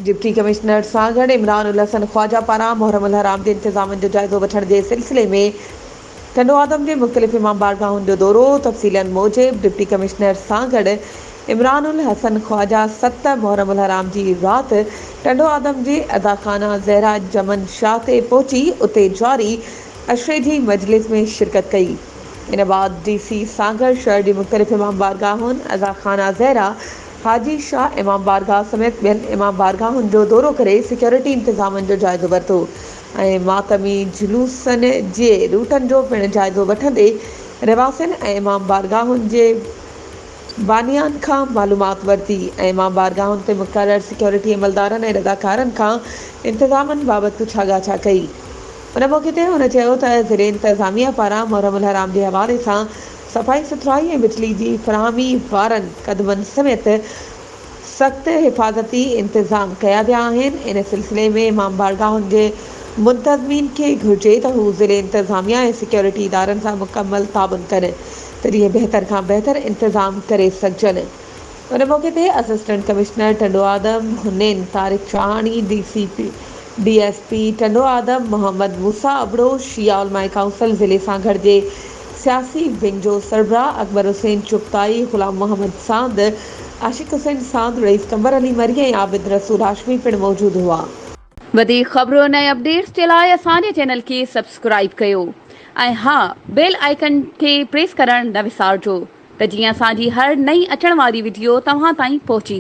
Deputy commissioner Sanghar Imran ul Hassan Khwaja پاران محرم الحرام جي انتظامن جو جائزو وٺڻ جي سلسلي ۾ ٽنڊوآدم جي مختلف امام بارگاهن جو دورو، تفصيلن موجب ڊپٽي ڪمشنر سانگهڙ عمران الحسن خواجه ست محرم الحرام جي رات ٽنڊوآدم جي اداخانه زهرا جمن شاهه تي پهچي اتي جاري عشري جي مجلس ۾ شرڪت ڪئي. ان بعد ڊي سي سانگهڙ شهر جي مختلف امام بارگاهن، اداخانه زهرا، حاجي شاهه امام بارگاهه سميت ٻين امام بارگاهن جو دورو ڪري سيڪيورٽي انتظامن جو جائزو ورتو ۽ ماتمي جلوسن جي روٽن جو پڻ جائزو وٺندي رهواسين ۽ امام بارگاهن جي بانيان کان معلومات ورتي ۽ امام بارگاهن تي مقرر سيڪيورٽي عملدارن ۽ رضاڪارن کان انتظامن بابت پڇاڳاڇا ڪئي. ان موقعي تي هن چيو ته ضلعي انتظاميا پاران محرم الحرام جي حوالي سان صفائي سٿرائي ۽ بجلي جي فراهمي وارن قدمن سميت سخت حفاظتي انتظام ڪيا ويا آهن، ان سلسلي ۾ امام بارگاهن جي منتظمين کي گهرجي ته هو ضلعي انتظاميا ۽ سيڪيورٽي ادارن سان مڪمل تعاون ڪن ته جيئن بهتر کان بهتر انتظام ڪري سگهجن. ان موقعي تي assistant commissioner Tando Adam Hunain Tariq Shahani, D C P, D S P Tando Adam Muhammad Musa Abro, Shia Ulema council ضلعي سانگهڙ جي سياسي ونگ جو سربراهه اڪبر حسين چغتائي، غلام محمد ساند، عاشق حسين ساند، رئيس قمبر علي مري ۽ عابد رسول هاشمي پڻ موجود هئا. وڌيڪ خبرن ۽ اپڊيٽس جي لاء اسان جي چينل کي سبسڪرائيب ڪيو ۽ ها بيل آئيڪن کي پريس ڪرڻ نه وسارجو. ته جيئن اسان جي هر نئين اچڻ واري وڊيو توهان تائين پهچي.